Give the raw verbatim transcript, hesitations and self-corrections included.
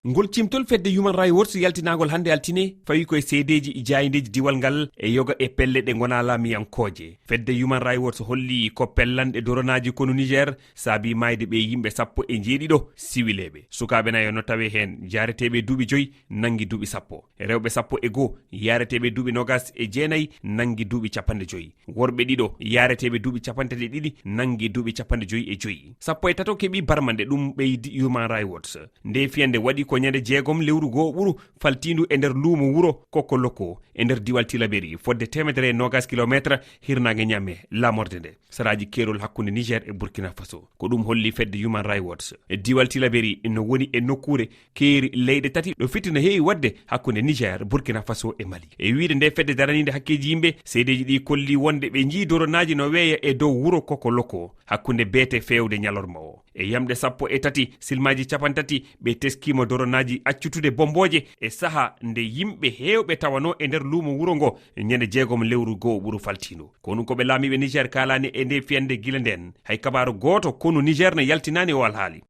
Ngol cimtol fedde Human Rights Watch yaltinaangol hannde altine fawi koye seedeeji e jaayndeeji diwal ngal e yoga e pelle ɗe ngonaa laamiyankooje. Fedde Human Rights Watch holli ko pellanɗe doronaaji konu Niger saabi maayde ɓe yimɓe sappo e njeeɗiɗo siwileeɓe. Sukaaɓe nayo no tawe heen, jaareteeɓe duuɓi joyi nanngi duuɓi sappo, rewɓe sappo e goo, yaareteeɓe duuɓi nogas e jeenayi nanngi duuɓi capanɗe joyi. Worɓe ɗiɗo, yaareteeɓe duuɓi capanɗe tati e ɗiɗi, nanngi duuɓi capanɗe joyi e joyi. Sappo e tato keɓi barmande, ɗum ɓeydi Human Rights Watch. Nde fiyande waɗi ko ñande jeegom lewru goo ɓuru faltiindu e nder luumo wuro Kokoloko, e nder diwal Tilaberi, fodde teemedere e nogas kilomeetre hirnaange Ñame, laamorde nde. Saraaji keerol hakkunde Niger e Burkina Faso. Ko ɗum holli fedde Human Rights Watch. E diwal Tilaberi no woni e nokkuure keeri leyɗe tati ɗo fitina heewi waɗde hakkunde Niger, Burkina Faso e Mali. E wiyde nde fedde daraniinde hakkeeji yimɓe, seedeeji ɗi kolli wonde ɓe njii doronaaji no weeya e dow wuro Kokoloko hakkunde beete feewde ñalorma o. E yamɗe sappo e tati, silmaaji capanɗe tati ɓe teskiima doronaaji accutude bombooje e saha nde yimɓe heewɓe tawanoo e nder luumo wuro ngo ñande jeegom lewru goo ɓuru faltiindu. Kono ko ɓe laamiiɓe Niger kaalaani e nde fiyande gila ndeen. Hay kabaaru gooto konu Niger ne yaltinaani o alhaali.